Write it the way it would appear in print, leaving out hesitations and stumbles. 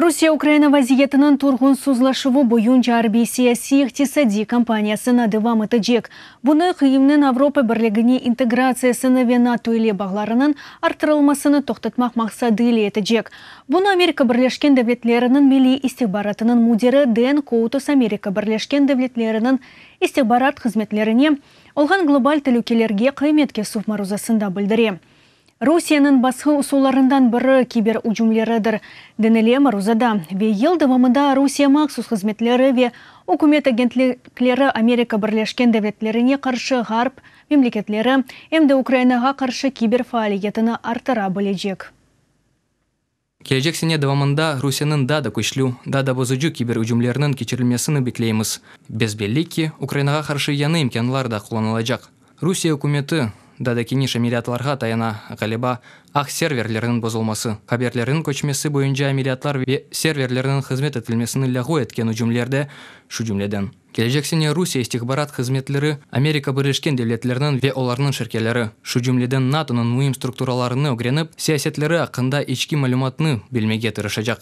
Rusiye-Ukraina vaziyetiniñ turğunsızlaşuvı boyunca arbiy-siyasiy-iqtisadiy kampaniyasını devam etecek. Bunı Kyivniñ Avropa Birligine integratsiyasını ve NATO ile bağlarınıñ arttırılmasını toqtatmaq maqsadı ile etecek. Bunı Amerika Birleşken Devletleriniñ Milliy istihbaratınıñ müdiri Den Koutos Amerika Birleşken Devletleriniñ istihbarat hızmetlerine olğan global telükelerge qıymet kesüv maruzasında bildire. Rusiyeniñ basqı usullarından biri kiber ücümleridir, denile maruzada, ve yıl devamında Rusiye mahsus hızmetleri ve ükümet agentlikleri Amerika Birleşken Devletlerine qarşı Ğarp memleketleri, em de Ukrainağa qarşı kiber faaliyetini arttıra bilecek. Kelecek sene devamında Rusiyeniñ daa da küçlü, daa da bozucı kiber ücümleriniñ keçirilmesini bekleymiz. Bes-belli ki, Ukrainağa qarşı yañı imkânlar da qullanılacaq. Rusiye ükümeti daa da keniş ameliyatlarğa tayana, ğaliba, ağ serverleriniñ bozulması, haberlerniñ köçmesi boyunca ameliyatlar ve serverlerniñ hızmet etilmesini lâğu etken ücümler de şu cümleden. Kelecek sene Rusiye istihbarat hızmetleri Amerika Birleşken Devletleriniñ ve olarnıñ şirkeleri, şu cümleden NATOnıñ müim strukturalarını ögrenip, siyasetleri aqqında içki malümatnı bilmege tırışacaq.